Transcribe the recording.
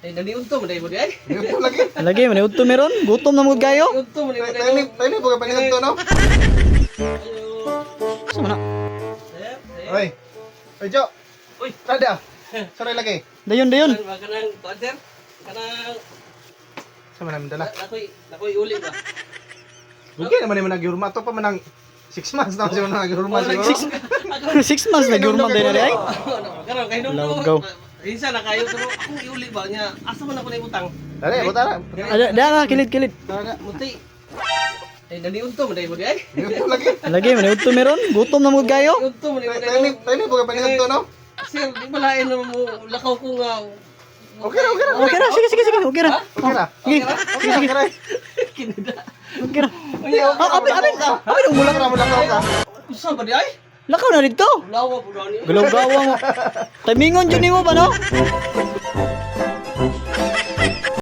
Ay, naniunto man mo di ay. Niudto lagi. Lagi man udto meron, gutom na mo kayo. Niunto man mo di. Timing, timing po ka paniudto, no? Sa man na? Sir, sir. Oy. Oy, Jo. Uy. Rada. Sorry lagi. Dayon dayon. Kanang kanang kuan, sir. Kanang Sa man namin dala. nakoy nakoy uli ba. Okay naman yung nagyurma. Ito pa man ang 6 months na kasi man nagyurma siguro. 6 months na gurman din na ay. Karon kay nung Lawgaw. Hinsa na kayo pero akong iuli ba niya? Asa man ako na utang? Dali, buta na. Ada da na kilid kilid. Tara na. Muti. Ay, naniunto man mo di ay. Niudto lagi. Lagi man udto meron, gutom na mo kayo. Niunto man mo di. Timing, timing po ka paniudto, no? Sir, di ba lain na mo lakaw ko nga. Okay ra, okay ra. Okay ra, sige sige sige, okay ra. Okay ra. Sige, Okay ra, okay ra. Kinida. okay ra. Hindi, okay ra. Ah, abi abi abi Mula ka, mula ka. Usa ba di ay? Lakaw na dito. Lawa po gani. Galaw-gawa mo. Timingon jud nimo ba no?